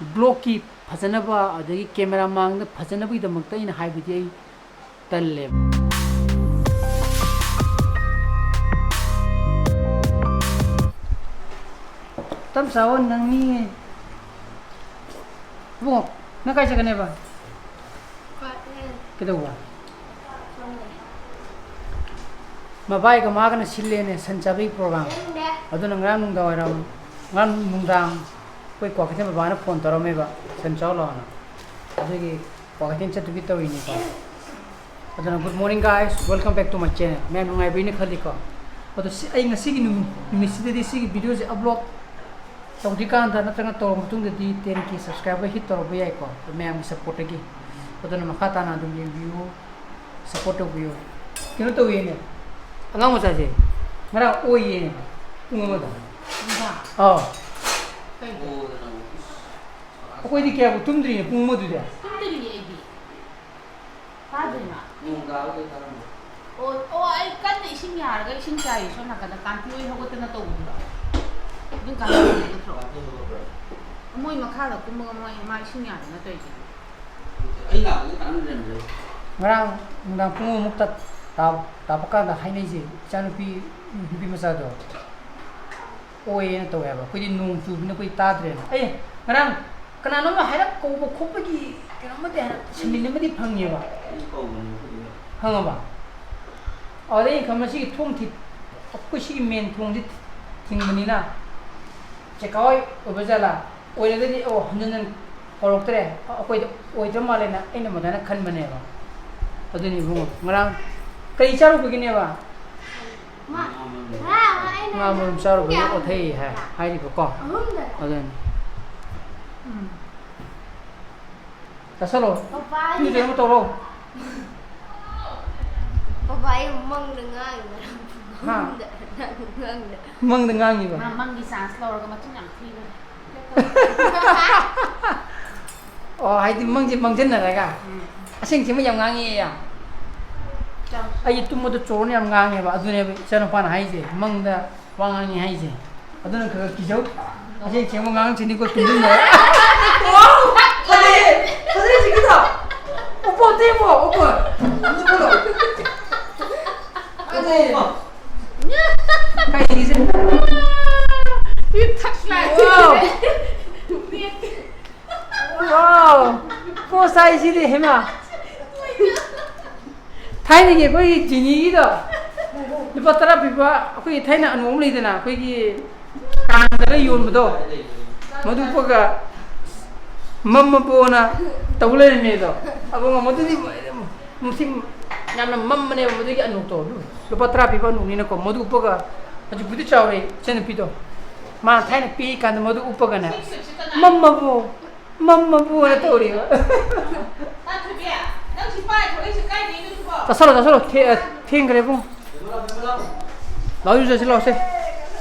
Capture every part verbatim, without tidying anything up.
ꯕ꯭ꯂꯣꯒꯀꯤ ꯐꯖꯅꯕ, ꯑꯗꯒꯤ ꯀꯦꯃꯦꯔꯥ ꯃꯥꯡꯗ ꯐꯖꯅꯕꯒꯤꯗꯃꯛꯇ ꯑꯩꯅ ꯍꯥꯏꯕꯗꯤ ꯑꯩ ꯇꯜꯂꯦꯕ꯫ ꯇꯞ ꯆꯥꯕ ꯅꯪꯅꯤ꯫ ꯏꯕꯨꯡꯉꯣ, ꯅꯪ ꯀꯥꯏ ꯆꯠꯀꯅꯦꯕ? ꯀꯩꯗꯧꯕ? ꯃꯕꯥꯏꯒ ꯃꯥꯒꯅ ꯁꯤꯜꯂꯦꯅꯦ ꯁꯟ ꯆꯥꯕꯒꯤ ꯄ꯭ꯔꯣꯒ꯭ꯔꯥꯝ꯫ ꯑꯗꯨꯅ ꯉꯔꯥꯡ ꯅꯨꯡꯗꯥꯡ ꯋꯥꯏꯔꯝ, ꯉꯔꯥꯡ ꯅꯨꯡꯗꯥꯡ ꯑꯩꯈꯣꯏ ꯀ꯭ꯋꯥꯀꯩꯊꯦꯜ ꯕꯕꯥꯅ ꯐꯣꯟ ꯇꯧꯔꯝꯃꯦꯕ, ꯁꯟ ꯆꯥꯎ ꯂꯥꯛꯑꯣꯅ꯫ ꯑꯗꯨꯒꯤ ꯀ꯭ꯋꯥꯀꯩꯊꯦꯜ ꯆꯠꯇꯨꯒꯤ ꯇꯧꯔꯤꯅꯤꯀꯣ꯫ ꯑꯗꯨꯅ good morning guys, welcome back to my channel꯫ ꯃꯌꯥꯝ ꯅꯨꯡꯉꯥꯏꯕꯤꯅ ꯈꯜꯂꯤꯀꯣ꯫ ꯑꯗꯣ ꯁꯤ ꯑꯩ ꯉꯁꯤꯒꯤ ꯅꯨꯃꯤꯠ, ꯅꯨꯃꯤꯠꯁꯤꯗꯗꯤ ꯁꯤꯒꯤ ꯚꯤꯗꯤꯑꯣꯁꯦ ꯑꯞꯂꯣꯗ ꯇꯧꯗ꯭ꯔꯤꯀꯥꯟꯗ ꯅꯠꯇ꯭ꯔꯒ ꯇꯧꯔꯕ ꯃꯇꯨꯡꯗꯗꯤ ten K subscriber hit ꯇꯧꯔꯛꯄ ꯌꯥꯏꯀꯣ, ꯃꯌꯥꯝꯒꯤ ꯁꯞꯄꯣꯔꯠꯇꯒꯤ꯫ ꯑꯗꯨꯅ ꯃꯈꯥ ꯇꯥꯅ ꯑꯗꯨꯝ ꯌꯦꯡꯕꯤꯌꯨ, ꯁꯞꯄꯣꯔꯠ ꯇꯧꯕꯤꯌꯨ꯫ ꯀꯩꯅꯣ ꯇꯧꯋꯦꯅꯦ, ꯑꯉꯥꯡ ꯃꯆꯥꯁꯦ ꯉꯔꯥꯡ ꯑꯣꯏꯌꯦꯅꯦ ꯄꯨꯡ ꯑꯃꯗ꯫ ꯅꯨꯡꯗꯥꯡ? ꯑꯥꯎ꯫ ꯀꯩꯒꯤ? ꯑꯩꯈꯣꯏꯗꯤ ꯀꯌꯥꯕꯨ ꯇꯨꯝꯗ꯭ꯔꯤꯅꯦ ꯄꯨꯡ ꯑꯃꯗꯨꯗꯤ꯫ ꯇꯨꯝꯗ꯭ꯔꯤꯌꯦ ꯑꯩꯗꯤ꯫ ꯇꯥꯗ꯭ꯔꯤꯅ? ꯅꯣꯡ ꯇꯥꯕꯒꯤ ꯇꯥꯔꯝꯃꯣꯏ꯫ ꯑꯣ, ꯑꯣ, ꯑꯩ ꯀꯟꯅ ꯏꯁꯤꯡ ꯌꯥꯔꯒ ꯏꯁꯤꯡ ꯆꯥꯏꯔꯤ ꯁꯣꯝ ꯅꯥꯀꯟꯗ ꯀꯥꯟꯇꯤ ꯍꯣꯏ ꯍꯧꯒꯠꯇꯅ ꯇꯧꯕꯗꯨꯔꯣ? ꯑꯗꯨꯝ ꯀꯥꯟꯇꯤ ꯍꯣꯏ ꯅꯠꯇ꯭ꯔꯣ? ꯀꯥꯟꯇꯤ ꯍꯣꯏ ꯍꯧꯒꯠꯄ꯭ꯔꯥ? ꯃꯣꯏ ꯃꯈꯥꯗ ꯀꯨꯝꯃꯒ ꯃꯣꯏ ꯃꯥ ꯏꯁꯤꯡ ꯌꯥꯗꯅ ꯇꯧꯔꯤꯁꯤꯗꯤ꯫ ꯑꯩ ꯂꯥꯛꯄꯗ ꯀꯅꯥꯝ ꯂꯩꯔꯝꯗ꯭ꯔꯦ꯫ ꯉꯔꯥꯡ ꯅꯨꯡꯗꯥꯡ ꯄꯨꯡ ꯑꯃꯃꯨꯛ ꯇꯥ-, ꯇꯥ-, ꯇꯥꯕ ꯀꯥꯟꯗ ꯍꯥꯏꯅꯩꯁꯦ, ꯏꯆꯥꯅꯨꯄꯤ, ꯅꯨꯄꯤ ꯃꯆꯥꯗꯣ ꯑꯣꯏꯌꯦꯅ ꯇꯧꯋꯦ ꯍꯥꯏꯕ꯫ ꯑꯩꯈꯣꯏꯗꯤ ꯅꯣꯡ ꯆꯨꯕꯅꯤꯅ ꯑꯩꯈꯣꯏ ꯇꯥꯗ꯭ꯔꯦꯅ꯫ ꯑꯩ ꯉꯔꯥꯡ ꯀꯅꯥꯅꯣꯝꯅ ꯍꯥꯏꯔꯞ ꯀꯧꯕ ꯈꯣꯠꯄꯒꯤ ꯀꯩꯅꯣꯝꯃꯗꯤ ꯍꯥꯏꯔꯞ ꯁꯤꯟꯃꯤꯟ ꯑꯃꯗꯤ ꯐꯪꯉꯦꯕ꯫ ꯑꯩ ꯀꯧꯕꯅꯦ ꯑꯩꯈꯣꯏꯗꯤ꯫ ꯐꯪꯉꯕ? ꯑꯗꯩ ꯑꯩꯅ ꯈꯟꯕ ꯁꯤꯒꯤ ꯊꯣꯡ ꯊꯤ-, ꯑꯩꯈꯣꯏ ꯁꯤꯒꯤ ꯃꯦꯟ ꯊꯣꯡꯁꯦ ꯊꯤꯡꯕꯅꯤꯅ ꯆꯦꯀꯥ ꯍꯣꯏ ꯑꯣꯏꯕ ꯖꯥꯠꯂꯥ? ꯑꯣꯏꯔꯒꯗꯤ, ꯑꯣ, ꯍꯟꯖꯟ ꯍꯟꯖꯟ ꯀꯧꯔꯛꯇ꯭ꯔꯦ, ꯑꯩꯈꯣꯏꯗ ꯑꯣꯏꯗ꯭ꯔ ꯃꯥꯜꯂꯦꯅ ꯑꯩꯅ ꯃꯗꯥꯏꯅ ꯈꯟꯕꯅꯦꯕ꯫ ꯑꯗꯨꯅꯤ ꯏꯕꯨꯡꯉꯣ, ꯉꯔꯥꯡ ꯀꯔꯤ ꯆꯥꯔꯨꯕꯒꯤꯅꯦꯕ? ꯃꯥ, ꯉꯥ ꯑꯃ ꯑꯩꯅ ꯉꯥ ꯃꯔꯨꯝ ꯆꯥꯔꯨꯕꯒꯤ ꯀꯌꯥ ꯑꯣꯊꯩ ꯍꯥꯏ-, ꯍꯥꯏꯔꯤꯕꯀꯣ꯫ ꯑꯍꯨꯝꯗꯅ꯫ ꯑꯗꯨꯅꯤ꯫ ꯎꯝ꯫ ꯆꯥꯁꯜꯂꯣ꯫ ꯄꯄꯥ, ꯏꯔꯨꯖꯅꯕ ꯇꯧꯔꯣ꯫ ꯄꯄꯥ, ꯑꯩ ꯃꯪꯗ ꯉꯥꯡꯉꯤ ꯉꯔꯥꯡ꯫ ꯍꯥ? ꯃꯪꯗ, ꯃꯪꯗ꯫ ꯃꯪꯗ ꯉꯥꯡꯉꯤꯕ? ꯃꯥ ꯃꯪꯒꯤ ꯆꯥꯟꯁ ꯂꯧꯔꯒ ꯃꯆꯤꯟ ꯌꯥꯝ ꯊꯤꯕꯅꯦ꯫ ꯑꯣ, ꯍꯥꯏꯗꯤ ꯃꯪꯁꯦ ꯃꯪꯁꯤꯟꯅꯔꯒ? ꯎꯝ꯫ ꯑꯁꯦꯡ ꯊꯦꯡꯕ ꯌꯥꯝ ꯉꯥꯡꯉꯤ ꯌꯥꯝ꯫ ꯆꯥꯎ꯫ ꯑꯩꯁꯦ ꯇꯨꯝꯕꯗ ꯆꯣꯔꯅ ꯌꯥꯝ ꯉꯥꯡꯉꯦꯕ, ꯑꯗꯨꯅꯦꯕ ꯏꯆꯥꯅꯨꯄꯥꯅ ꯍꯥꯏꯁꯦ, ꯃꯪꯗ ꯋꯥ ꯉꯥꯡꯉꯤ ꯍꯥꯏꯁꯦ꯫ ꯑꯗꯨꯅ ꯈꯔ ꯈꯔ ꯀꯤꯖꯧ꯫ ꯑꯁꯦꯡ ꯊꯦꯡꯕ ꯉꯥꯡꯁꯤꯅꯤꯀꯣ, ꯇꯨꯝꯁꯤꯟꯅꯔꯒ꯫ ꯐꯖꯩ! ꯐꯖꯩ, ꯁꯤꯒꯤꯗꯣ! ꯑꯣꯄꯣ, ꯑꯇꯩ ꯑꯣꯄꯣ, ꯑꯣꯄꯣ! ꯑꯗꯨ ꯐꯣꯇꯣ! ꯑꯗꯨ ꯀꯩꯒꯤꯁꯦ? ꯌꯨ ꯊꯛ ꯂꯥꯏ꯫ ꯋꯥꯎ! ꯋꯥꯎ! ꯄꯣꯠ ꯆꯥꯏꯁꯤꯗꯤ, ꯍꯩꯃꯥ! ꯊꯥꯏꯅꯒꯤ ꯑꯩꯈꯣꯏꯒꯤ ꯆꯤꯅꯤꯒꯤꯗꯣ, ꯂꯨꯄꯥ ꯇꯔꯥ ꯄꯤꯕ, ꯑꯩꯈꯣꯏꯒꯤ ꯊꯥꯏꯅ ꯑꯅꯨ ꯑꯃ ꯂꯩꯗꯅ, ꯑꯩꯈꯣꯏꯒꯤ ꯀꯥꯡꯗꯒ ꯌꯣꯟꯕꯗꯣ, ꯃꯗꯨ ꯎꯞꯄꯒ ꯃꯝꯃꯕꯣꯅ ꯇꯧ ꯂꯩꯔꯝꯃꯦ ꯑꯗꯣ꯫ ꯑꯕꯨꯡꯉꯣ, ꯃꯗꯨꯗꯤ ꯅꯨꯡꯊꯤꯜ ꯌꯥꯝꯅ ꯃꯝꯕꯅꯦꯕ, ꯃꯗꯨꯒꯤ ꯑꯅꯨꯛꯇꯣ꯫ ꯂꯨꯄꯥ ꯇꯔꯥ ꯄꯤꯕ ꯑꯅꯨꯛꯅꯤꯅꯀꯣ, ꯃꯗꯨ ꯎꯞꯄꯒ ꯍꯧꯖꯤꯛꯄꯨꯗꯤ ꯆꯥꯎꯔꯦ ꯏꯆꯟꯅꯨꯄꯤꯗꯣ꯫ ꯃꯥꯅ ꯊꯥꯏꯅ ꯄꯤꯛꯏꯀꯥꯟꯗ ꯃꯗꯨ ꯎꯞꯄꯒꯅꯦ, "ꯃꯝꯃꯕꯣ, ꯃꯝꯃꯕꯣꯅ" ꯇꯧꯔꯤꯕ꯫ ꯇꯥꯊꯣꯏꯕꯤ, ꯅꯪ ꯁꯤ ꯄꯥꯏ ꯊꯣꯛꯂꯛꯏꯁꯦ ꯀꯥꯏꯗꯩꯅꯣ ꯁꯤꯕꯣ? ꯆꯥꯁꯜꯂꯣ, ꯆꯥꯁꯜꯂꯣ꯫ ꯊꯦ-, ꯑ, ꯊꯦꯡꯈ꯭ꯔꯦ ꯏꯕꯨꯡꯉꯣ꯫ ꯂꯥꯛꯑꯣ, ꯏꯔꯨꯖꯁꯤ ꯂꯥꯛꯑꯣꯁꯦ꯫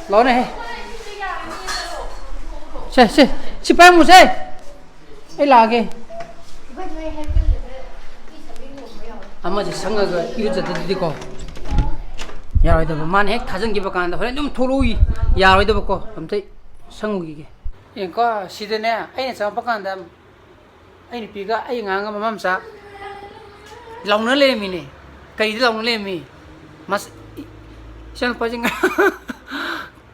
ꯂꯥꯛꯑꯣꯅꯦꯍꯦ꯫ ꯁꯦ, ꯁꯦ, ꯁꯤ ꯄꯥꯏꯔꯝꯃꯨꯁꯦ꯫ ꯑꯩ ꯂꯥꯛꯑꯒꯦ꯫ ꯑꯃꯁꯦ ꯁꯪꯉꯒ ꯏꯔꯨꯖꯗꯗꯤꯀꯣ ꯌꯥꯔꯣꯏꯗꯕ꯫ ꯃꯥꯅ ꯍꯦꯛ ꯊꯥꯖꯤꯟꯈꯤꯕ ꯀꯥꯟꯗ ꯍꯣꯔꯦꯟ ꯑꯗꯨꯝ ꯊꯣꯛꯂꯛꯎ ꯌꯥꯔꯣꯏꯗꯕꯀꯣ꯫ ꯑꯝꯇ ꯁꯪꯉꯨꯈꯤꯒꯦ꯫ ꯌꯦꯡꯀꯣ, ꯁꯤꯗꯅꯦ ꯑꯩꯅ ꯆꯪꯉꯛꯄ ꯀꯥꯟꯗ ꯑꯩ ꯅꯨꯄꯤꯒ ꯑꯩ ꯑꯉꯥꯡꯒ ꯃꯃꯥ ꯃꯆꯥ ꯂꯥꯎꯅ ꯂꯩꯔꯝꯃꯤꯅꯦ꯫ ꯀꯩꯗ ꯂꯥꯎꯅ ꯂꯩꯔꯝꯃꯤ? ꯃꯁ-, ꯏ-, ꯏꯆꯥꯅꯨꯄꯥꯁꯤꯡ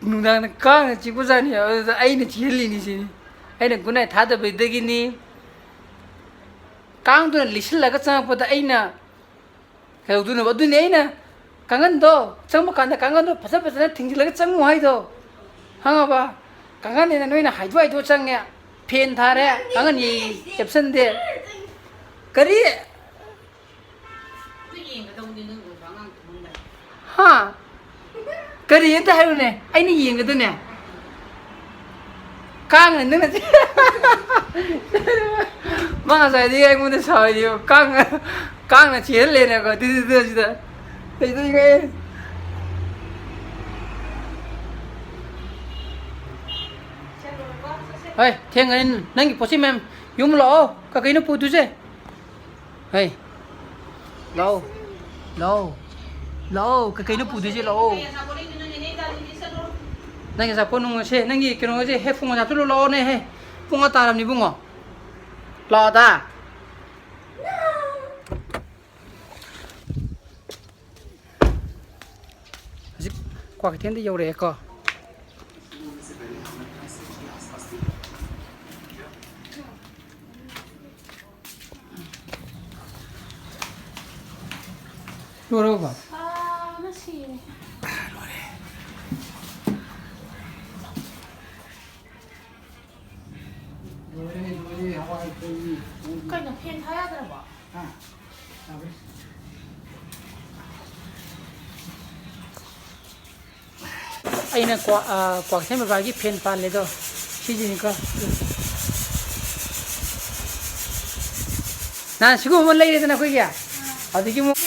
ꯅꯨꯡꯗꯥꯡꯗ ꯀꯥꯡꯅ ꯆꯤꯛꯄꯖꯥꯠꯅꯤ꯫ ꯑꯗꯨꯗ ꯑꯩꯅ ꯆꯤꯛꯍꯜꯂꯤꯅꯤ ꯁꯤꯅꯤ꯫ ꯑꯩꯅ ꯒꯨꯗ ꯅꯥꯏꯠ ꯊꯥꯗꯕꯗꯒꯤꯅꯤ꯫ ꯀꯥꯡꯗꯨꯅ ꯂꯤꯁꯤꯜꯂꯒ ꯆꯪꯉꯛꯄꯗ ꯑꯩꯅ ꯀꯩꯗꯧꯗꯣꯏꯅꯣꯕ? ꯑꯗꯨꯅꯤ ꯑꯩꯅ ꯀꯥꯡꯒꯟꯗꯣ ꯆꯪꯕ ꯀꯥꯟꯗ ꯀꯥꯡꯒꯟꯗꯣ ꯐꯖ ꯐꯖꯅ ꯊꯤꯡꯖꯤꯜꯂꯒ ꯆꯪꯉꯨ ꯍꯥꯏꯗꯣ꯫ ꯈꯪꯉꯕ? ꯀꯥꯡꯒꯟꯅꯦꯅ ꯅꯣꯏꯅ ꯍꯥꯏꯗꯣꯛ ꯍꯥꯏꯗꯣꯛ ꯆꯪꯉꯦ꯫ ꯐꯦꯟ ꯊꯥꯔꯦ, ꯀꯥꯡꯒꯟ ꯌꯦ-, ꯌꯦꯞꯁꯟꯗꯦ꯫ ꯀꯔꯤ? ꯍꯥ? ꯀꯔꯤ ꯑꯝꯇ ꯍꯥꯏꯔꯨꯅꯦ, ꯑꯩꯅ ꯌꯦꯡꯒꯗꯨꯅꯦ꯫ ꯀꯥꯡꯅ ꯅꯪꯅ ꯃꯥ ꯉꯁꯥꯏꯗꯒꯤ ꯑꯩꯉꯣꯟꯗ ꯁꯥꯎꯔꯤꯕ ꯀꯥꯡ, ꯀꯥꯡꯅ ꯆꯤꯛꯍꯜꯂꯦꯅꯀꯣ꯫ ꯑꯗꯨꯗꯨꯗ ꯁꯤꯗ ꯀꯩꯗꯧꯔꯤꯅꯣ? ꯍꯣꯏ, ꯊꯦꯡꯉꯅꯤ꯫ ꯅꯪꯒꯤ ꯄꯣꯠꯆꯩ ꯃꯌꯥꯝ ꯌꯨꯝ ꯂꯥꯛꯑꯣ꯫ ꯀꯀꯩꯅꯣ ꯄꯨꯗꯣꯏꯁꯦ? ꯍꯩ, ꯂꯥꯛꯑꯣ, ꯂꯥꯛꯑꯣ, ꯂꯥꯛꯑꯣ, ꯀꯩ ꯀꯩꯅꯣ ꯄꯨꯗꯣꯏꯁꯦ? ꯂꯥꯛꯑꯣ꯫ ꯅꯪꯒꯤ ꯑꯆꯥꯄꯣꯠ ꯅꯨꯡꯉꯣꯏꯁꯦ, ꯅꯪꯒꯤ ꯀꯩꯅꯣꯁꯦ, ꯍꯦ, ꯄꯨꯡ ꯍꯥꯞꯆꯤꯜꯂꯨ ꯂꯥꯛꯑꯣꯅꯦ, ꯍꯦ꯫ ꯄꯨꯡ ꯑꯥ ꯇꯥꯔꯕꯅꯤ ꯏꯕꯨꯡꯉꯣ꯫ ꯂꯥꯛꯑꯣꯗ꯫ ꯍꯧꯖꯤꯛ ꯀ꯭ꯋꯥꯀꯩꯊꯦꯜꯗ ꯌꯧꯔꯛꯑꯦꯀꯣ꯫ ꯂꯣꯏꯔꯕꯣ? ꯑꯥ, ꯉꯁꯤꯅꯦ꯫ ꯂꯣꯏꯔꯦ, ꯂꯣꯏꯔꯦ, ꯍꯋꯥꯏ ꯊꯣꯡꯉꯤ꯫ ꯀꯩꯅꯣ, ꯐꯦꯟ ꯊꯥ ꯌꯥꯗ꯭ꯔꯕꯣ? ꯍꯥ? ꯌꯥꯗ꯭ꯔꯦ꯫ ꯑꯩꯅ ꯀ꯭ꯋꯥ-, ꯑ, ꯀ꯭ꯋꯥꯀꯩꯊꯦꯜ ꯕꯕꯥꯒꯤ ꯐꯦꯟ ꯄꯥꯜꯂꯦꯗꯣ, ꯁꯤꯁꯤꯅꯤꯀꯣ꯫ ꯅꯍꯥꯟ ꯁꯤꯒꯨꯝꯕ ꯑꯃ ꯂꯩꯔꯦꯗꯅ ꯑꯩꯈꯣꯏꯒꯤ, ꯑꯗꯒꯤ ꯑꯃꯨꯛ,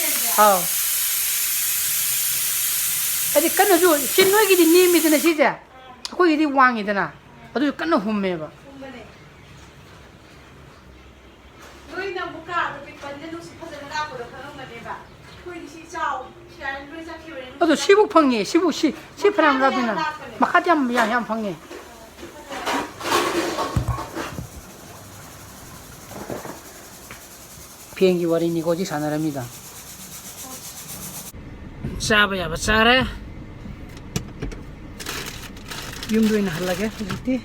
ꯑꯥꯎ꯫ ꯍꯥꯏꯗꯤ ꯀꯟꯅꯁꯨ, ꯁꯤ ꯅꯣꯏꯒꯤꯗꯤ ꯅꯦꯝꯃꯤꯗꯅ ꯁꯤꯁꯦ, ꯑꯩꯈꯣꯏꯒꯤꯗꯤ ꯋꯥꯡꯉꯤꯗꯅ, ꯑꯗꯨꯁꯨ ꯀꯟꯅ ꯍꯨꯝꯃꯦꯕ꯫ ꯅꯣꯏꯅ ꯑꯃꯨꯛ ꯀꯥꯗꯣ ꯄꯤꯛꯄꯅꯤꯅ ꯅꯨꯡꯁꯤꯠ ꯐꯖꯅ ꯂꯥꯛꯄꯗꯣ ꯈꯪꯉꯝꯒꯅꯦꯕ꯫ ꯑꯩꯈꯣꯏꯗꯤ ꯁꯤ ꯆꯥꯎ-, ꯁꯤ ꯍꯥꯏꯔ ꯂꯣꯏ ꯆꯠꯈꯤꯕꯅꯦ, ꯅꯨꯡꯁꯤꯠ ꯑꯗꯣ ꯁꯤꯕꯨ ꯐꯪꯉꯦ, ꯁꯤꯕꯨ ꯁꯤ, ꯁꯤ ꯐꯅꯌꯥꯝ ꯃꯈꯥꯗ ꯌꯥꯝ ꯂꯥꯞꯄꯤꯅ꯫ ꯂꯥꯛꯄꯅꯦ꯫ ꯃꯈꯥꯗꯤ ꯌꯥꯝ, ꯌꯥꯝ, ꯌꯥꯝ ꯐꯪꯉꯦ꯫ ꯐꯦꯟꯒꯤ ꯋꯥꯔꯤꯅꯤꯀꯣ ꯍꯧꯖꯤꯛ ꯁꯥꯟꯅꯔꯝꯃꯤꯗꯣ꯫ ꯆꯥꯕ ꯌꯥꯕ ꯆꯥꯔꯦ꯫ ꯌꯨꯝꯗ ꯑꯣꯏꯅ ꯍꯜꯂꯒꯦ ꯍꯧꯖꯤꯛꯇꯤ꯫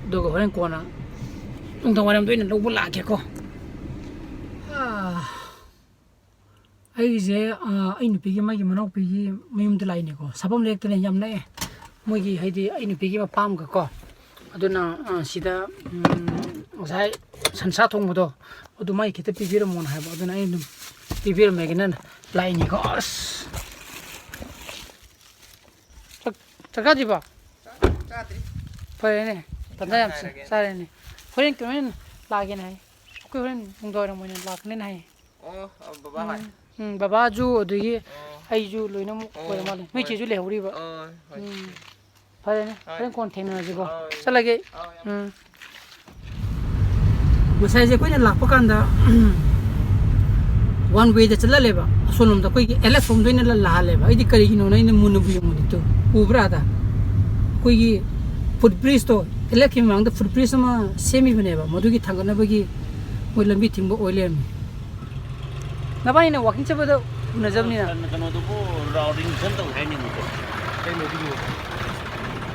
ꯑꯗꯨꯒ ꯍꯣꯔꯦꯟ ꯀꯣꯟꯅ ꯅꯨꯡꯗꯥꯡ ꯋꯥꯏꯔꯝꯗ ꯑꯣꯏꯅ ꯂꯧꯕ ꯂꯥꯛꯀꯦꯀꯣ꯫ ꯑꯥ, ꯑꯩꯒꯤꯁꯦ, ꯑꯥ, ꯑꯩ ꯅꯨꯄꯤꯒꯤ ꯃꯥꯒꯤ ꯃꯅꯥꯎꯄꯤꯒꯤ ꯃꯌꯨꯝꯗ ꯂꯥꯛꯏꯅꯦꯀꯣ꯫ ꯁꯥꯐꯝ ꯂꯩꯔꯛꯇꯅꯦ, ꯌꯥꯝ ꯅꯛꯑꯦ꯫ ꯃꯣꯏꯒꯤ ꯍꯥꯏꯗꯤ ꯑꯩ ꯅꯨꯄꯤꯒꯤ ꯃꯄꯥꯝꯒꯀꯣ꯫ ꯑꯗꯨꯅ, ꯑꯥ, ꯁꯤꯗ, ꯎꯝ, ꯉꯁꯥꯏ ꯁꯟꯁꯥ ꯊꯣꯡꯕꯗꯣ ꯑꯗꯨ ꯃꯥꯒꯤ ꯈꯤꯇ ꯄꯤꯕꯤꯔꯝꯃꯣꯅ ꯍꯥꯏꯕ꯫ ꯑꯗꯨꯅ ꯑꯩ ꯑꯗꯨꯝ ꯄꯤꯕꯤꯔꯝꯃꯒꯦꯅ ꯂꯥꯛꯏꯅꯤꯀꯣ꯫ ꯑꯁ꯫ ꯆꯥꯛ, ꯆꯥꯛ ꯆꯥꯗ꯭ꯔꯤꯕꯣ? ꯆꯥꯗ꯭ꯔꯤ꯫ ꯐꯔꯦꯅꯦ꯫ ꯇꯟꯖꯥ ꯌꯥꯝ ꯆꯥ-, ꯉꯥꯏꯔꯒꯦ꯫ ꯆꯥꯔꯦꯅꯦ꯫ ꯍꯣꯔꯦꯟ ꯀꯩꯅꯣ ꯑꯣꯏꯅ ꯂꯥꯛꯑꯒꯦꯅ ꯍꯥꯏ꯫ ꯑꯩꯈꯣꯏ ꯍꯣꯔꯦꯟ ꯅꯨꯡꯗꯥꯡꯋꯥꯏꯔꯝ ꯑꯣꯏꯅ ꯂꯥꯛꯀꯅꯦꯅ ꯍꯥꯏ꯫ ꯑꯣ, ꯑ, ꯕꯕꯥ ꯍꯣꯏ꯫ ꯎꯝ, ꯎꯝ, ꯕꯕꯥꯁꯨ ꯑꯗꯒꯤ ꯑꯣ꯫ ꯑꯩꯁꯨ ꯂꯣꯏꯅꯃꯛ ꯑꯣ, ꯑꯣꯏꯔ ꯃꯥꯜꯂꯦ꯫ ꯅꯣꯏ ꯍꯣꯏ꯫ ꯆꯦꯁꯨ ꯂꯩꯍꯧꯔꯤꯕ꯫ ꯑꯣ, ꯍꯣꯏ꯫ ꯎꯝ꯫ ꯐꯔꯦꯅꯦ꯫ ꯍꯣꯏ꯫ ꯍꯣꯔꯦꯟ ꯀꯣꯟ ꯊꯦꯡꯅꯔꯁꯤꯀꯣ꯫ ꯑꯣ꯫ ꯆꯠꯂꯒꯦ꯫ ꯑꯣ, ꯌꯥꯝ ꯎꯝ꯫ ꯉꯁꯥꯏꯁꯦ ꯑꯩꯈꯣꯏꯅ ꯂꯥꯛꯄ ꯀꯥꯟꯗ, ꯋꯥꯟ ꯋꯦꯗ ꯆꯠꯍꯜꯂꯦꯕ꯫ ꯑꯁꯣꯝꯂꯣꯝꯗ ꯑꯩꯈꯣꯏꯒꯤ ꯑꯦꯜ ꯑꯦꯁ ꯔꯣꯝꯗ ꯑꯣꯏꯅ ꯂꯥꯛꯍꯜꯂꯦꯕ꯫ ꯑꯩꯗꯤ ꯀꯔꯤꯒꯤꯅꯣꯅ ꯑꯩꯅ ꯃꯨꯟꯅꯕꯨ ꯌꯦꯡꯉꯨꯗꯦ꯫ ꯇꯨ ꯎꯕ꯭ꯔꯥ ꯑꯗ? ꯑꯩꯈꯣꯏꯒꯤ ꯐꯨꯠ ꯕ꯭ꯔꯤꯖꯇꯣ, ꯏꯂꯦꯛꯀꯤ ꯃꯃꯥꯡꯗ ꯐꯨꯠ ꯕ꯭ꯔꯤꯖ ꯑꯃ ꯁꯦꯝꯃꯤꯕꯅꯦꯕ, ꯃꯗꯨꯒꯤ ꯊꯥꯡꯒꯠꯅꯕꯒꯤ ꯃꯣꯏ ꯂꯝꯕꯤ ꯊꯤꯡꯕ ꯑꯣꯏ ꯂꯩꯔꯝꯃꯤ꯫ ꯅꯕꯥꯅꯤꯅ ꯋꯥꯀꯤꯡ ꯆꯠꯄꯗ ꯎꯅꯖꯕꯅꯤꯅ꯫ ꯀꯩꯅꯣ-, ꯀꯩꯅꯣꯗꯨꯕꯨ ꯔꯥꯎꯗꯤꯡ ꯁꯟ ꯇꯧꯏ ꯍꯥꯏꯅꯦ ꯃꯣꯏꯁꯦ꯫ ꯀꯩꯅꯣꯗꯨꯕꯨ?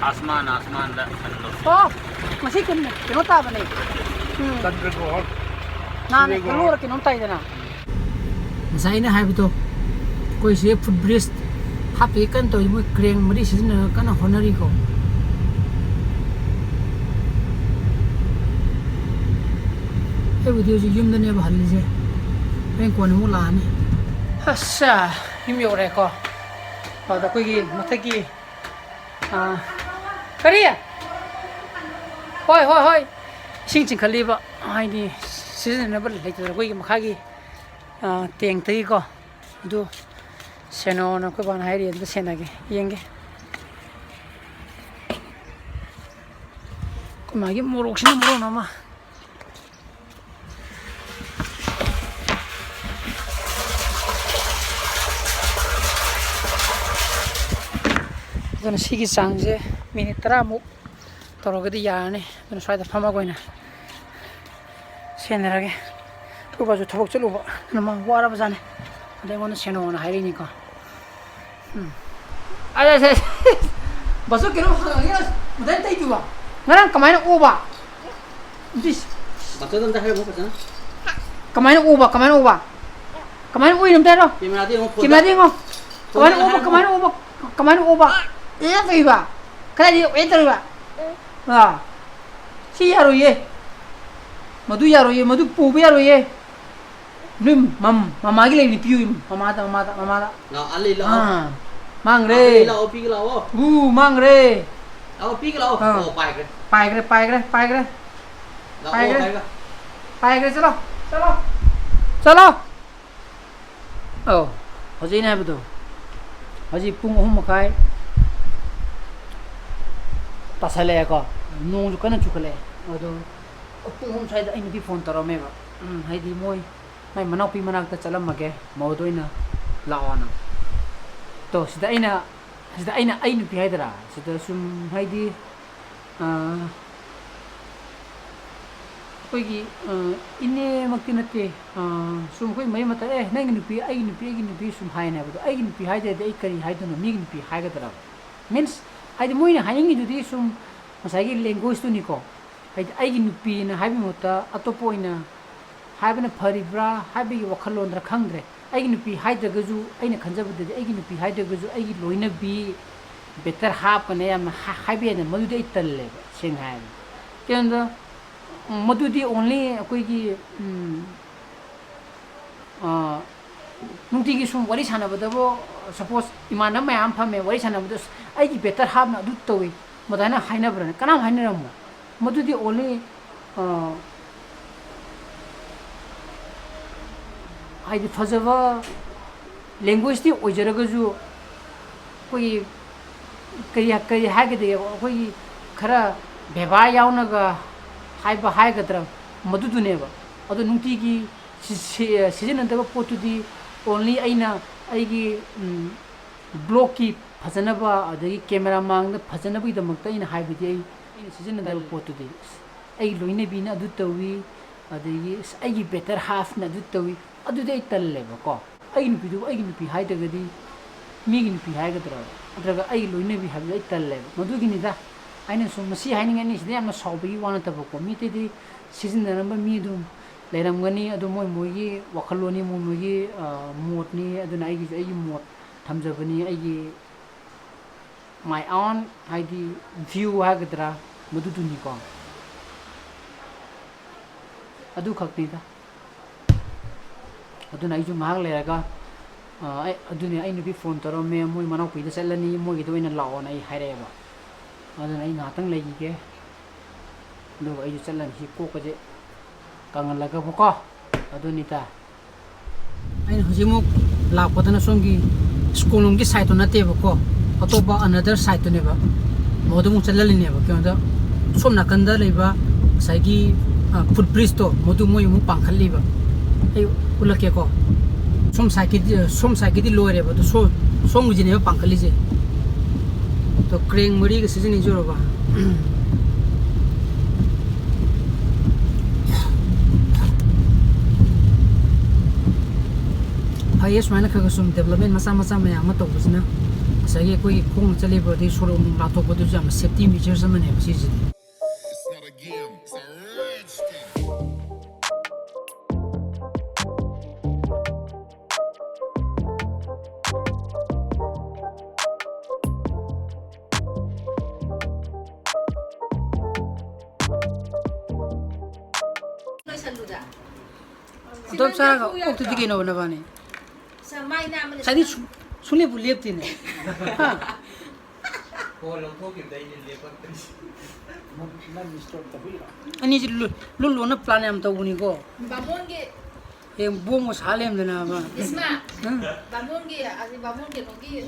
ꯑꯥꯁꯃꯥꯟ, ꯑꯥꯁꯃꯥꯟꯗ ꯁꯟ ꯇꯧꯏ꯫ ꯑꯣ, ꯉꯁꯤ ꯀꯩꯅꯣ, ꯀꯩꯅꯣ ꯇꯥꯕꯅꯦ꯫ ꯎꯝ꯫ ꯆꯟꯗ꯭ꯔꯒꯣꯍꯣꯔ꯫ ꯅꯍꯥꯟ ꯁꯨꯔꯒꯣꯍꯣꯔ꯫ ꯍꯦꯜꯂꯣꯔ ꯀꯩꯅꯣꯝ ꯇꯥꯏꯗꯅ꯫ ꯉꯁꯥꯏ ꯑꯩꯅ ꯍꯥꯏꯕꯗꯣ, ꯑꯩꯈꯣꯏ ꯁꯤꯗ ꯐꯨꯠ ꯕ꯭ꯔꯤꯖ ꯍꯥꯞꯄꯒꯤ ꯀꯟꯅ ꯇꯧꯔꯤ, ꯃꯣꯏ ꯀ꯭ꯔꯦꯟ ꯃꯔꯤ ꯁꯤꯖꯤꯟꯅꯔꯒ ꯀꯟꯅ ꯍꯣꯠꯅꯔꯤꯀꯣ꯫ ꯑꯩꯕꯨꯗꯤ ꯍꯧꯖꯤꯛ ꯌꯨꯝꯗꯅꯦꯕ ꯍꯜꯂꯤꯁꯦ, ꯍꯣꯔꯦꯟ ꯀꯣꯟꯅ ꯑꯃꯨꯛ ꯂꯥꯛꯑꯅꯤ꯫ ꯑꯁꯁꯥ, ꯌꯨꯝ ꯌꯧꯔꯦꯀꯣ꯫ ꯑꯗ ꯑꯩꯈꯣꯏꯒꯤ ꯃꯊꯛꯀꯤ, ꯑꯥ, ꯀꯔꯤ? ꯍꯣꯏ, ꯍꯣꯏ, ꯍꯣꯏ꯫ ꯏꯁꯤꯡ ꯆꯤꯡꯈꯠꯂꯤꯕ, ꯍꯥꯏꯗꯤ ꯁꯤꯖꯤꯟꯅꯅꯕ ꯂꯩꯇꯗꯅ ꯑꯩꯈꯣꯏꯒꯤ ꯃꯈꯥꯒꯤ, ꯑꯥ, ꯇꯦꯡꯇꯒꯤꯀꯣ꯫ ꯑꯗꯨ ꯁꯦꯟꯅꯧꯅ ꯑꯩꯈꯣꯏ ꯕꯥꯅ ꯍꯥꯏꯔꯤ, ꯑꯗꯨ ꯁꯦꯟꯅꯒꯦ, ꯌꯦꯡꯒꯦ꯫ ꯑꯩꯈꯣꯏ ꯃꯥꯒꯤ ꯃꯣꯔꯣꯛꯁꯤꯅ ꯃꯔꯣꯟ ꯑꯃ꯫ ꯑꯗꯨꯅ ꯁꯤꯒꯤ ꯆꯥꯡꯁꯦ ꯃꯤꯅꯤꯠ ꯇꯔꯥꯃꯨꯛ ꯇꯧꯔꯒꯗꯤ ꯌꯥꯔꯅꯤ꯫ ꯑꯗꯨꯅ ꯁ꯭ꯋꯥꯏꯗ ꯐꯝꯃꯒ ꯑꯣꯏꯅ ꯁꯦꯟꯅꯔꯒꯦ꯫ ꯑꯩꯈꯣꯏ ꯕꯥꯁꯨ ꯊꯕꯛ ꯆꯠꯂꯨꯕ, ꯑꯗꯨꯅ ꯃꯥ ꯋꯥꯔꯕꯖꯥꯠꯅꯤ꯫ ꯑꯗꯩ ꯑꯩꯉꯣꯟꯗ ꯁꯦꯟꯅꯧꯅ ꯍꯥꯏꯔꯛꯏꯅꯤꯀꯣ꯫ ꯎꯝ꯫ ꯑꯁ, ꯑꯁ, ꯑꯁ꯫ ꯕꯥꯁꯨ ꯀꯩꯅꯣꯝ ꯍꯪꯉꯒꯦ, ꯑꯁ, ꯃꯊꯟ ꯇꯩꯗꯨꯕ? ꯉꯔꯥꯡ ꯀꯃꯥꯏꯅ ꯑꯣꯕ? ꯏꯁ꯫ ꯕꯥꯆꯧꯗ ꯑꯝꯇ ꯍꯥꯏꯔꯝꯃꯣ ꯐꯖꯅ꯫ ꯀꯃꯥꯏꯅ ꯑꯣꯕ? ꯀꯃꯥꯏꯅ ꯑꯣꯕ? ꯀꯃꯥꯏꯅ ꯑꯣꯏꯅꯣ ꯑꯝꯇ ꯍꯥꯏꯔꯣ꯫ ꯀꯦꯃꯦꯔꯥꯗ ꯌꯦꯡꯉꯣ, ꯐꯣꯟꯗ꯫ ꯀꯦꯃꯦꯔꯥꯗ ꯌꯦꯡꯉꯣ꯫ ꯐꯣꯟꯗ ꯀꯃꯥꯏꯅ ꯑꯣꯕ? ꯍꯥꯏꯔꯝꯃꯣ꯫ ꯀꯃꯥꯏꯅ ꯑꯣꯕ? ꯀꯃꯥꯏꯅ ꯑꯣꯕ? ꯑꯦ ꯇꯧꯏꯕ? ꯀꯗꯥꯏꯗꯒꯤ ꯑꯦ ꯇꯧꯔꯤꯕ? ꯑꯥ꯫ ꯁꯤ ꯌꯥꯔꯣꯏꯌꯦ꯫ ꯃꯗꯨ ꯌꯥꯔꯣꯏꯌꯦ꯫ ꯃꯗꯨ ꯄꯨꯕ ꯌꯥꯔꯣꯏꯌꯦ꯫ ꯅꯣꯏ ꯃꯝ-, ꯃꯃꯥꯒꯤ ꯂꯩꯔꯤ ꯄꯤꯌꯨ, ꯃꯃꯥꯗ, ꯃꯃꯥꯗ, ꯃꯃꯥꯗ꯫ ꯂꯥꯛꯑꯣ, ꯑꯥ ꯂꯩ, ꯂꯥꯛꯑꯣ꯫ ꯑꯥ, ꯃꯥꯡꯈ꯭ꯔꯦ꯫ ꯂꯥꯛꯑꯣ, ꯂꯩ, ꯂꯥꯛꯑꯣ, ꯄꯤꯒꯦ ꯂꯥꯛꯑꯣ꯫ ꯎ, ꯃꯥꯡꯈ꯭ꯔꯦ꯫ ꯂꯥꯛꯑꯣ, ꯄꯤꯒꯦ ꯂꯥꯛꯑꯣ꯫ ꯑꯥ꯫ ꯑꯣ, ꯄꯥꯏꯈ꯭ꯔꯦ꯫ ꯄꯥꯏꯈ꯭ꯔꯦ, ꯄꯥꯏꯈ꯭ꯔꯦ, ꯄꯥꯏꯈ꯭ꯔꯦ꯫ ꯂꯥꯛꯑꯣ, ꯄꯥꯏꯈ꯭ꯔꯦ꯫ ꯄꯥꯏꯈ꯭ꯔꯦ꯫ ꯄꯥꯏꯈ꯭ꯔꯦ, ꯆꯠꯂꯣ, ꯆꯠꯂꯣ, ꯆꯠꯂꯣ꯫ ꯑꯧ, ꯍꯧꯖꯤꯛ ꯑꯩꯅ ꯍꯥꯏꯕꯗꯣ, ꯍꯧꯖꯤꯛ ꯄꯨꯡ ꯑꯍꯨꯝ ꯃꯈꯥꯏ ꯇꯥꯁꯜꯂꯛꯑꯦꯀꯣ, ꯅꯣꯡꯁꯨ ꯀꯟꯅ ꯆꯨꯈꯠꯂꯛꯑꯦ꯫ ꯑꯗꯣ ꯄꯨꯡ ꯑꯍꯨꯝ ꯁ꯭ꯋꯥꯏꯗ ꯑꯩ ꯅꯨꯄꯤ ꯐꯣꯟ ꯇꯧꯔꯝꯃꯦꯕ, ꯎꯝ, ꯍꯥꯏꯗꯤ ꯃꯣꯏ ꯃꯥꯏ ꯃꯅꯥꯎꯄꯤ ꯃꯅꯥꯛꯇ ꯆꯠꯂꯝꯃꯒꯦ, ꯃꯧꯗ ꯑꯣꯏꯅ ꯂꯥꯛꯑꯣꯅ꯫ ꯇꯣ, ꯁꯤꯗ ꯑꯩꯅ, ꯁꯤꯗ ꯑꯩꯅ ꯑꯩ ꯅꯨꯄꯤ ꯍꯥꯏꯗꯣꯏꯔꯥ, ꯁꯤꯗ ꯁꯨꯝ ꯍꯥꯏꯗꯤ, ꯑꯥ, ꯑꯩꯈꯣꯏꯒꯤ, ꯑ, ꯏꯅꯦꯃꯛꯇꯤ ꯅꯠꯇꯦ, ꯑ, ꯁꯨꯝ ꯑꯩꯈꯣꯏ ꯃꯔꯤ ꯃꯇꯥ, "ꯑꯦ, ꯅꯪꯒꯤ ꯅꯨꯄꯤ, ꯑꯩꯒꯤ ꯅꯨꯄꯤ, ꯑꯩꯒꯤ ꯅꯨꯄꯤ" ꯁꯨꯝ ꯍꯥꯏꯅꯦꯕ꯫ ꯑꯗꯣ ꯑꯩꯒꯤ ꯅꯨꯄꯤ ꯍꯥꯏꯗ꯭ꯔꯗꯤ ꯑꯩ ꯀꯔꯤ ꯍꯥꯏꯗꯣꯏꯅꯣ? ꯃꯤꯒꯤ ꯅꯨꯄꯤ ꯍꯥꯏꯒꯗ꯭ꯔꯕ? Means, ꯍꯥꯏꯗꯤ ꯃꯣꯏꯅ ꯍꯥꯏꯅꯤꯡꯉꯤꯗꯨꯗꯤ ꯁꯨꯝ ꯉꯁꯥꯏꯒꯤ language ꯇꯨꯅꯤꯀꯣ꯫ ꯍꯥꯏꯗꯤ ꯑꯩꯒꯤ ꯅꯨꯄꯤꯅ ꯍꯥꯏꯕꯒꯤ ꯃꯍꯨꯠꯇ ꯑꯇꯣꯞꯄ ꯑꯣꯏꯅ ꯍꯥꯏꯕꯅ ꯐꯔꯤꯕ꯭ꯔꯥ ꯍꯥꯏꯕꯒꯤ ꯋꯥꯈꯜꯂꯣꯟꯗ꯭ꯔꯥ ꯈꯪꯗ꯭ꯔꯦ꯫ ꯑꯩꯒꯤ ꯅꯨꯄꯤ ꯍꯥꯏꯗ꯭ꯔꯒꯁꯨ, ꯑꯩꯅ ꯈꯟꯖꯕꯗꯗꯤ ꯑꯩꯒꯤ ꯅꯨꯄꯤ ꯍꯥꯏꯗ꯭ꯔꯒꯁꯨ ꯑꯩꯒꯤ ꯂꯣꯏꯅꯕꯤ, better half ꯑꯅ ꯌꯥꯝꯅ ꯍꯥ-, ꯍꯥꯏꯕ ꯌꯥꯏꯗꯅ, ꯃꯗꯨꯗꯤ ꯑꯩ ꯇꯜꯂꯦꯕ, ꯁꯦꯡꯅ ꯍꯥꯏꯔꯕꯗ꯫ ꯀꯩꯅꯣꯗ, ꯎꯝ, ꯃꯗꯨꯗꯤ only ꯑꯩꯈꯣꯏꯒꯤ, ꯎꯝ, ꯑ, ꯅꯨꯡꯇꯤꯒꯤ ꯁꯨꯝ ꯋꯥꯔꯤ ꯁꯥꯟꯅꯕꯗꯕꯨ, suppose ꯏꯃꯥꯟꯅꯕ ꯃꯌꯥꯝ ꯐꯝꯃꯦ, ꯋꯥꯔꯤ ꯁꯥꯟꯅꯕꯗ, "ꯑꯁ, ꯑꯩꯒꯤ better half ꯅ ꯑꯗꯨ ꯇꯧꯏ" ꯃꯗꯥꯏꯅ ꯍꯥꯏꯅꯕ꯭ꯔꯅꯦ? ꯀꯅꯥꯝ ꯍꯥꯏꯅꯔꯝꯃꯣ꯫ ꯃꯗꯨꯗꯤ only, ꯑ, ꯍꯥꯏꯗꯤ ꯐꯖꯕ language ꯇꯤ ꯑꯣꯏꯖꯔꯒꯁꯨ, ꯑꯩꯈꯣꯏꯒꯤ ꯀꯔꯤ, ꯀꯔꯤ ꯍꯥꯏꯒꯗꯒꯦ, ꯑꯩꯈꯣꯏꯒꯤ ꯈꯔ ꯕꯦꯕꯥꯔ ꯌꯥꯎꯅꯒ ꯍꯥꯏꯕ ꯍꯥꯏꯒꯗ꯭ꯔꯥ, ꯃꯗꯨꯗꯨꯅꯦꯕ꯫ ꯑꯗꯣ ꯅꯨꯡꯇꯤꯒꯤ ꯁꯤ-, ꯁꯤ-, ꯁꯤꯖꯤꯟꯅꯗꯕ ꯄꯣꯠꯇꯨꯗꯤ only ꯑꯩꯅ ꯑꯩꯒꯤ, ꯎꯝ, blog ꯀꯤ ꯐꯖꯅꯕ, ꯑꯗꯒꯤ camera ꯃꯥꯡꯗ ꯐꯖꯅꯕꯒꯤꯗꯃꯛꯇ ꯑꯩꯅ ꯍꯥꯏꯕꯗꯤ, ꯑꯩ, ꯑꯩꯅ ꯁꯤꯖꯤꯟꯅꯗꯕ ꯄꯣꯠꯇꯨꯗꯤ, ꯑꯁ, ꯑꯩꯒꯤ ꯂꯣꯏꯅꯕꯤꯅ ꯑꯗꯨ ꯇꯧꯏ, ꯑꯗꯒꯤ, ꯑꯁ, ꯑꯩꯒꯤ better half ꯅ ꯑꯗꯨ ꯇꯧꯏ, ꯑꯗꯨꯗꯤ ꯑꯩ ꯇꯜꯂꯦꯕꯀꯣ꯫ ꯑꯩꯒꯤ ꯅꯨꯄꯤꯗꯨꯕꯨ ꯑꯩꯒꯤ ꯅꯨꯄꯤ ꯍꯥꯏꯗ꯭ꯔꯒꯗꯤ ꯃꯤꯒꯤ ꯅꯨꯄꯤ ꯍꯥꯏꯒꯗ꯭ꯔꯣ? ꯅꯠꯇ꯭ꯔꯒ ꯑꯩꯒꯤ ꯂꯣꯏꯅꯕꯤ ꯍꯥꯏꯕꯗꯨ ꯑꯩ ꯇꯜꯂꯦꯕ꯫ ꯃꯗꯨꯒꯤꯅꯤꯗ ꯑꯩꯅ ꯁꯨꯝ ꯃꯁꯤ ꯍꯥꯏꯅꯤꯡꯉꯦ, ꯑꯅꯤꯁꯤꯗ ꯌꯥꯝꯅ ꯁꯥꯎꯕꯒꯤ ꯋꯥ ꯅꯠꯇꯕꯀꯣ꯫ ꯃꯤ ꯑꯇꯩꯗꯤ ꯁꯤꯖꯤꯟꯅꯔꯝꯕ ꯃꯤ ꯑꯗꯨꯝ ꯂꯩꯔꯝꯒꯅꯤ, ꯑꯗꯨ ꯃꯣꯏ ꯃꯣꯏꯒꯤ ꯋꯥꯈꯜꯂꯣꯟꯅꯤ, ꯃꯣꯏ ꯃꯣꯏꯒꯤ, ꯑ, ꯃꯣꯠꯅꯤ꯫ ꯑꯗꯨꯅ ꯑꯩꯒꯤꯁꯨ ꯑꯩꯒꯤ ꯃꯣꯠ ꯊꯝꯖꯕꯅꯤ, ꯑꯩꯒꯤ my own, ꯍꯥꯏꯗꯤ view ꯍꯥꯏꯒꯗ꯭ꯔꯥ, ꯃꯗꯨꯗꯨꯅꯤꯀꯣ꯫ ꯑꯗꯨꯈꯛꯅꯤꯗ꯫ ꯑꯗꯨꯅ ꯑꯩꯁꯨ ꯉꯥꯏꯍꯥꯛ ꯂꯩꯔꯒ, ꯑ, ꯑꯩ, ꯑꯗꯨꯅꯦ, ꯑꯩ ꯅꯨꯄꯤ phone ꯇꯧꯔꯝꯃꯦ, ꯃꯣꯏ ꯃꯅꯥꯎꯄꯤꯗ ꯆꯠꯂꯅꯤ, ꯃꯣꯏꯒꯤꯗ ꯑꯣꯏꯅ ꯂꯥꯛꯑꯣꯅ ꯑꯩ ꯍꯥꯏꯔꯛꯑꯦꯕ꯫ ꯑꯗꯨꯅ ꯑꯩ ꯉꯥꯏꯍꯥꯛꯇꯪ ꯂꯩꯈꯤꯒꯦ, ꯑꯗꯨꯒ ꯑꯩꯁꯨ ꯆꯠꯂꯅꯤ꯫ ꯁꯤ ꯀꯣꯛꯀꯁꯦ ꯀꯪꯍꯜꯂꯒꯕꯀꯣ꯫ ꯑꯗꯨꯅꯤꯗ꯫ ꯑꯩꯅ ꯍꯧꯖꯤꯛꯃꯨꯛ ꯂꯥꯛꯄꯗꯅ ꯁꯣꯝꯒꯤ ꯁ꯭ꯀꯨꯜ ꯂꯣꯝꯒꯤ side ꯇꯣ ꯅꯠꯇꯦꯕꯀꯣ, ꯑꯇꯣꯞꯄ another side ꯇꯨꯅꯦꯕ꯫ ꯃꯗꯨ ꯑꯃꯨꯛ ꯆꯠꯍꯜꯂꯤꯅꯦꯕ꯫ ꯀꯩꯅꯣꯗ, ꯁꯣꯝ ꯅꯥꯀꯟꯗ ꯂꯩꯕ ꯉꯁꯥꯏꯒꯤ, ꯑ, foot bridge ꯇꯣ, ꯃꯗꯨ ꯃꯣꯏ ꯑꯃꯨꯛ ꯄꯥꯡꯈꯠꯂꯤꯕ꯫ ꯑꯩ ꯎꯠꯂꯛꯀꯦꯀꯣ꯫ ꯁꯣꯝ side ꯀꯤꯗꯤ, ꯁꯣꯝ side ꯀꯤꯗꯤ ꯂꯣꯏꯔꯦꯕ, ꯑꯗꯣ ꯁꯣꯝ, ꯁꯣꯝꯒꯤꯁꯤꯅꯦꯕ ꯄꯥꯡꯈꯠꯂꯤꯁꯦ꯫ ꯑꯗꯣ crane ꯃꯔꯤꯒ ꯁꯤꯖꯤꯟꯅꯩꯁꯦ ꯎꯔꯕ? ꯑꯩ ꯁꯨꯃꯥꯏꯅ ꯈꯔ ꯈꯔ ꯁꯨꯝ development ꯃꯆꯥ ꯃꯆꯥ ꯃꯌꯥꯝ ꯑꯃ ꯇꯧꯕꯁꯤꯅ ꯉꯁꯥꯏꯒꯤ ꯑꯩꯈꯣꯏꯒꯤ ꯈꯣꯡꯅ ꯆꯠꯂꯤꯕ ꯑꯗꯩ ꯁꯣꯔꯣꯛ ꯅꯨꯡ ꯂꯥꯟꯊꯣꯛꯄꯗꯨꯁꯨ ꯌꯥꯝꯅ safety measures ꯑꯃꯅꯦꯕ ꯁꯤꯁꯤꯗꯤ꯫ ꯂꯣꯏꯁꯜꯂꯨꯗ꯫ ꯑꯗꯨꯝ ꯆꯥꯔꯒ ꯑꯣꯛꯇꯗꯤ ꯀꯩꯅꯣꯕ ꯅꯕꯥꯅꯤ? ꯁ-, ꯃꯥꯏ ꯅꯥꯝꯃꯅ ꯉꯁꯥꯏꯗꯤ ꯁꯨ-, ꯁꯨꯡꯂꯦꯞꯄꯨ ꯂꯦꯞꯇꯦꯅꯦ꯫ ꯍꯥ? ꯐꯣꯟ ꯂꯧꯊꯣꯛꯈꯤꯕꯗꯩꯅꯦ ꯂꯦꯞꯄꯛꯇ꯭ꯔꯤꯁꯦ꯫ ꯑꯅꯤꯁꯤ ꯂꯨ-, ꯂꯨ ꯂꯨꯅ plan ꯌꯥꯝ ꯇꯧꯕꯅꯤꯀꯣ꯫ ꯕꯥꯃꯣꯟꯒꯤ ꯍꯌꯦꯡ ꯕꯣꯝꯒ ꯁꯥ ꯂꯩꯔꯝꯗꯅꯕ꯫ ꯏꯁꯃꯥ, ꯎꯝ꯫ ꯕꯥꯃꯣꯟꯒꯤ, ꯑꯁꯤ ꯕꯥꯃꯣꯟ ꯀꯩꯅꯣꯒꯤ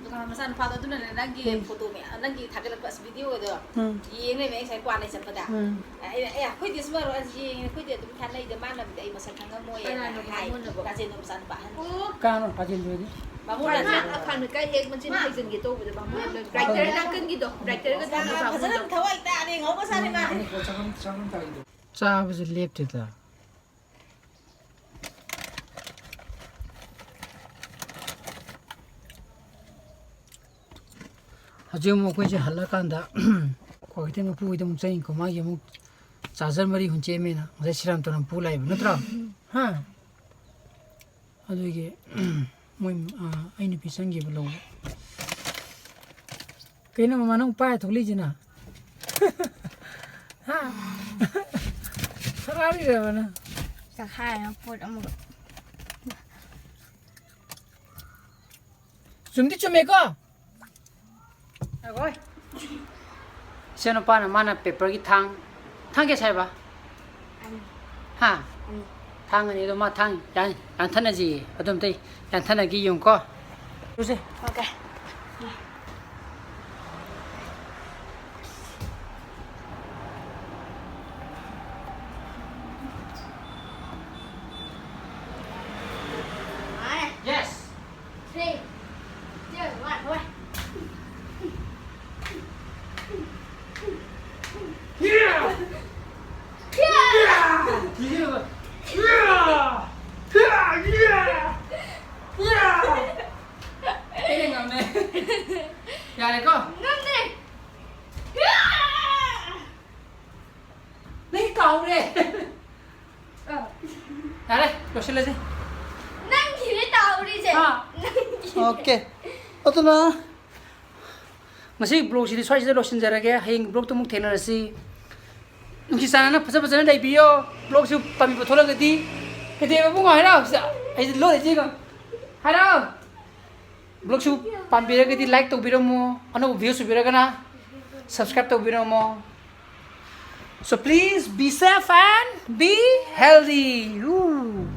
ꯗꯨꯀꯥꯟ ꯃꯆꯥꯅꯨꯄꯥꯗꯣ ꯑꯗꯨꯅꯅꯦ ꯅꯪꯒꯤ ꯎꯝ꯫ Photo ꯃꯌꯥꯝ, ꯅꯪꯒꯤ ꯊꯥꯒꯠꯂꯛꯄ ꯑꯁ videoꯗꯣ ꯎꯝ꯫ ꯌꯦꯡ ꯂꯩꯔꯝꯃꯦ ꯑꯩ ꯉꯁꯥꯏ ꯀ꯭ꯋꯥ ꯂꯩ ꯆꯠꯄꯗ꯫ ꯎꯝ꯫ ꯑꯩꯅ, "ꯑꯦ, ꯑꯩꯈꯣꯏꯗꯤ ꯏꯁꯃꯥ ꯔꯣ-, ꯑꯁ ꯌꯦꯡꯉꯦ, ꯑꯩꯈꯣꯏꯗꯤ ꯑꯗꯨꯝ ꯊꯥꯅꯩꯗ, ꯃꯥꯅꯕꯨꯗꯤ ꯑꯩ ꯃꯁꯛ ꯈꯪꯉꯝꯃꯣꯏ" ꯍꯥꯏꯅ ꯀꯅꯥꯅꯣ ꯍꯥꯏ꯫ ꯕꯥꯃꯣꯟꯅꯕꯣ? ꯔꯥꯖꯦꯟꯗ꯭ꯔꯣ ꯃꯆꯥꯅꯨꯄꯥ ꯑꯍꯟ꯫ ꯑꯣ꯫ ꯀꯅꯥꯅꯣ ꯔꯥꯖꯦꯟꯗ꯭ꯔꯣꯗꯤ? ꯕꯥꯃꯣꯟ ꯃꯥ ꯔꯥꯖꯦꯟꯗ꯭ꯔꯣ꯫ ꯑꯈꯥꯡ ꯂꯩꯀꯥꯏ ꯍꯦꯛ ꯃꯆꯤꯟ ꯍꯩꯖꯤꯟꯒꯦ ꯇꯧꯕꯗ ꯕꯥꯃꯣꯟ ꯂꯩ꯫ Writer ꯅꯥꯀꯟꯒꯤꯗꯣ, writerꯒ ꯃꯥ ꯊꯝꯕ ꯐꯖꯅ ꯕꯥꯃꯣꯟꯗꯣ꯫ ꯊꯋꯥꯏ ꯇꯥꯅ ꯌꯦꯡꯍꯧꯕ ꯁꯥꯅꯤ ꯃꯥꯗꯤ꯫ ꯎꯝ, ꯆꯥꯛꯈꯨꯝ, ꯆꯥꯛꯈꯨꯝ ꯊꯥꯒꯤꯗꯣ꯫ ꯆꯥꯕꯁꯦ ꯂꯦꯞꯇꯦꯗ꯫ ꯍꯧꯖꯤꯛ ꯑꯃꯨꯛ ꯑꯩꯈꯣꯏꯁꯦ ꯍꯜꯂꯛꯑꯀꯥꯟꯗ ꯀ꯭ꯋꯥꯀꯩꯊꯦꯜ ꯃꯄꯨ ꯍꯣꯏꯗ ꯑꯃꯨꯛ ꯆꯪꯉꯤꯀꯣ, ꯃꯥꯒꯤ ꯑꯃꯨꯛ charger ꯃꯔꯤ ꯍꯨꯟ ꯆꯦꯝꯃꯦꯅ ꯉꯁꯥꯏ ꯁꯤꯔꯥꯝꯇꯣꯟꯅ ꯄꯨ ꯂꯥꯛꯏꯕ ꯅꯠꯇ꯭ꯔꯣ? ꯍꯥ? ꯑꯗꯨꯒꯤ ꯃꯣꯏ, ꯑ, ꯑꯩ ꯅꯨꯄꯤ ꯆꯪꯈꯤꯕ ꯂꯧꯕ꯫ ꯀꯩꯅꯣ ꯃꯃꯥ ꯅꯪ ꯄꯥꯏꯔ ꯊꯣꯛꯂꯛꯏꯁꯤꯅ? ꯍꯥ? ꯍꯔꯥꯎꯔꯤꯔꯕ ꯅꯪ? ꯆꯈꯥꯏꯔ ꯄꯣꯠ ꯑꯃꯒ꯫ ꯆꯨꯝꯗꯤ ꯆꯨꯝꯃꯦꯀꯣ? ꯑꯒꯣꯏ꯫ ꯏꯆꯥꯅꯨꯄꯥꯅ ꯃꯥꯅ paperꯒꯤ ꯊꯥꯡ, ꯊꯥꯡ ꯀꯌꯥ ꯁꯥꯏꯕ? ꯑꯅꯤ꯫ ꯍꯥ? ꯑꯅꯤ꯫ ꯊꯥꯡ ꯑꯅꯤꯗꯣ ꯃꯥ ꯊꯥꯡ ꯌꯥꯟ-, ꯌꯥꯟꯊꯠꯅꯁꯤꯌꯦ꯫ ꯑꯗꯨ ꯑꯝꯇ ꯌꯥꯟꯊꯠꯅꯒꯦ ꯌꯦꯡꯉꯨꯀꯣ꯫ ꯆꯨꯁꯦ꯫ Okay꯫ Yes꯫ Three, two, one, go. Yeah! Yeah! Yeah! Yeah! Yeah! Yeah! ꯌꯥꯔꯦ, ꯂꯣꯏꯁꯤꯜꯂꯁꯤ꯫ ꯅꯪꯒꯤꯅꯦ ꯇꯥꯍꯧꯔꯤꯁꯦ꯫ ꯍꯥ꯫ ꯅꯪꯒꯤ꯫ ꯑꯣꯀꯦ꯫ ꯑꯗꯨꯅ ꯉꯁꯤ ꯕ꯭ꯂꯣꯛꯁꯤꯗꯤ ꯁ꯭ꯋꯥꯏꯁꯤꯗ ꯂꯣꯏꯁꯤꯟꯖꯔꯒꯦ꯫ ꯍꯌꯦꯡ ꯕ꯭ꯂꯣꯛꯇ ꯑꯃꯨꯛ ꯊꯦꯡꯅꯔꯁꯤ꯫ ꯅꯨꯡꯁꯤ ꯆꯥꯟꯅꯅ ꯐꯖ ꯐꯖꯅ ꯂꯩꯕꯤꯌꯣ꯫ ꯕ꯭ꯂꯣꯛꯁꯨ ꯄꯥꯝꯕꯤ ꯄꯨꯊꯣꯛꯂꯒꯗꯤ ꯀꯩꯗꯧꯋꯦꯕ ꯏꯕꯨꯡꯉꯣ? ꯍꯥꯏꯔꯛꯑꯣ ꯁꯤꯗ꯫ ꯑꯩꯁꯦ ꯂꯣꯟ ꯂꯩꯇꯦꯀꯣ꯫ ꯍꯥꯏꯔꯛꯑꯣ꯫ ꯕ꯭ꯂꯣꯛꯁꯨ ꯄꯥꯝꯕꯤꯔꯒꯗꯤ ꯂꯥꯏꯛ ꯇꯧꯕꯤꯔꯝꯃꯣ꯫ ꯑꯅꯧꯕ ꯚ꯭ꯌꯨꯁ ꯑꯣꯏꯕꯤꯔꯒꯅ ꯁꯕꯁꯀ꯭ꯔꯥꯏꯕ ꯇꯧꯕꯤꯔꯝꯃꯣ꯫ So please be safe and be healthy. Ooh.